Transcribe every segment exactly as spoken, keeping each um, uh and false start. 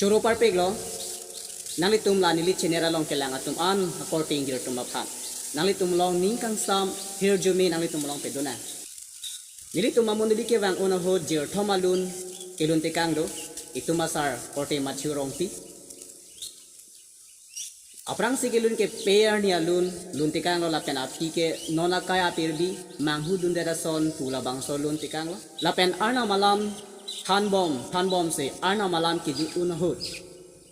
Choro parpiklo, nanglitum la neli channel along kelang atum an akorte ingjir atum aphan. Nanglitum along ning kangsam, hirjume nanglitum along pedonang. Nelitum amondoli kevang un ahut jirthom alun kelun tekang do, itum asar korte Matthew Rongpi. Aphrangsi kelun ke pe arni alun, lun tekanglo lapen aphi ke non akai apirbi manghudundet ason pu labangso lun tekanglo. Lapen Arnam alam thanbom, thanbomsi Arnam alam kejut un ahut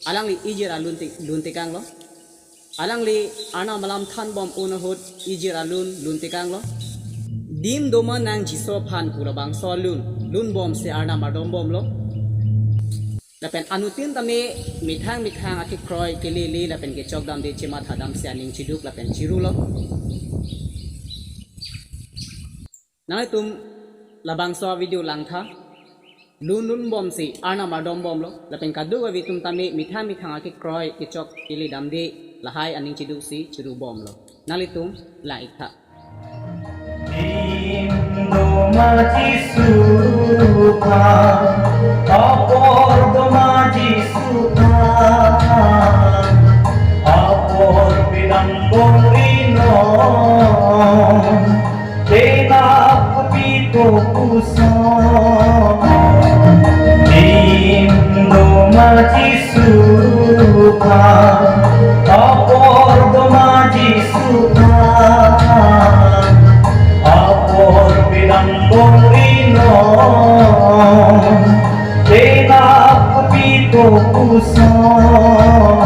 alangli ingjir alun te-, lun tekanglo. Alangli Arnam alam thanbom un ahut ingjir alun lun tekanglo. Adim doma nang Jisu aphan pu labangso lun, lunbomsi Arnam ardombomlo. Lapen anuttin tame methang methang akekroi kelele lapen kechokdamde chemathadamsi aning chiduk lapen chirulo. Nanglitum labangso video langtha, lun lunbomsi Arnam ardombomlo, lapen kadokave atum tame methang methang akekroi kechok keledamde lahai aning chiduksi chirubomlo. Nanglitum lang-iktha. Adim doma Jisu aphan, apor doma Jisu aphan, apor pidambom rinon, penap kopito puson. Adim doma Jisu aphan, apor doma Jisu aphan, apor pidambom rinon, penap kopito puson,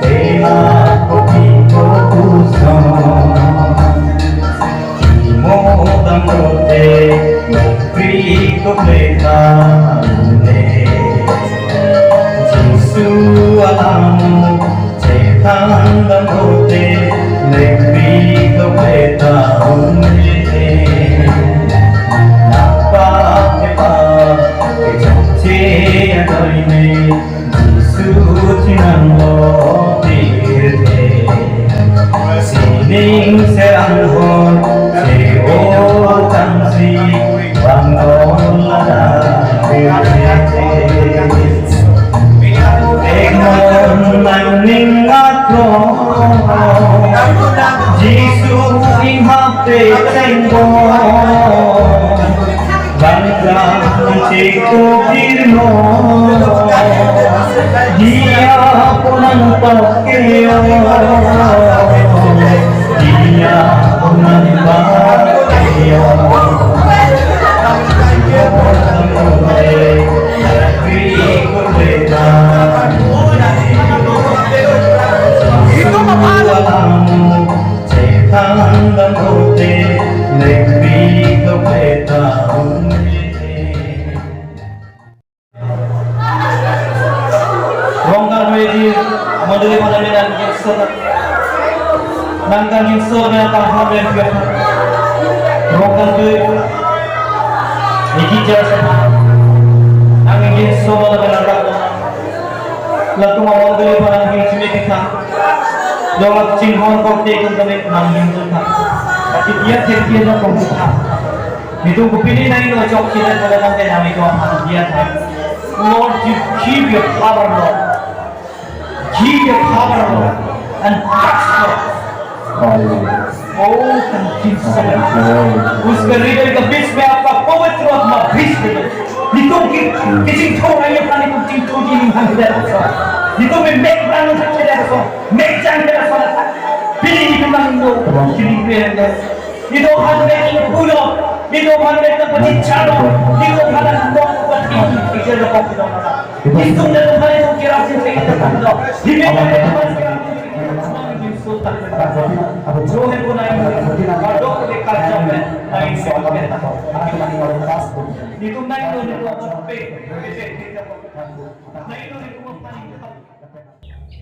penap kopito puson. Chimodam lote, mepri kopleta une. Jisu alam chethandam lote, mepri kopleta une. Nangpak kepa kechokche adoine, Jisu chinanglo tirthe. Sining serang hor, se-o tangsi, bang dol lada tirthe. Eknon nangning atlo, Jisu inghap te chengbom. Bangkang cheko kirno, dia ko nangpakeo, dia ko nangpakeo. Itu apa? Chethandam lote, mepri kopleta une. Rongkar meji, mondoli pada medan kingsona. Nangkan kingsona, nangkan ham yang kingsona. Rongkar tu, iki jar sana. Nang kingsona, nangkan latum amondoli pada kingsona kita. Jawab chinghon kok tekun kami nang kingsona. Tapi dia terkira kok kita. Nitum kopine nanglo chokche det pada nang tenang itu aphan dia tha. Lord, you give your power, Lord. Give your power, Lord, and touch, Lord. Hallelujah. Oh, thank you so much. Hallelujah. Uske hriday ke beech mein aapka pavitra atma bheej de. Nitum ke, ke chingthur aye aphan nitum chingthur ji ning hang de. Nitum me mek rang thak de so. Mek jang de so. Pini nitum nanglo. Pini pe de. Nitum aphan mek ingpu lo, nitum aphan mek nangpachechar lo, nitum aphan nangpachechar lo. Nitum aphan nitum kirap sing sing lo. Nitum aphan kirap sing sing lo. Nitum nanglo, nitum aphan pe, pe, pe, pe.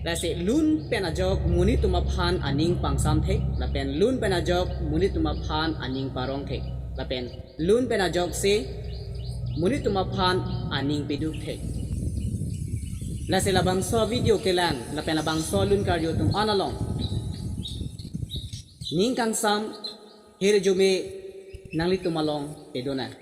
Lasi lun pen ajok monit atum aphan aning pangsam thek, lapen lun pen ajok monit atum aphan aning parong thek, lapen lun pen ajoksi monit atum aphan aning peduk thek. Lasi labangso video kelang, lapen labangso lun karju atum an along ning kangsam, hirjume nanglitum along pedonang.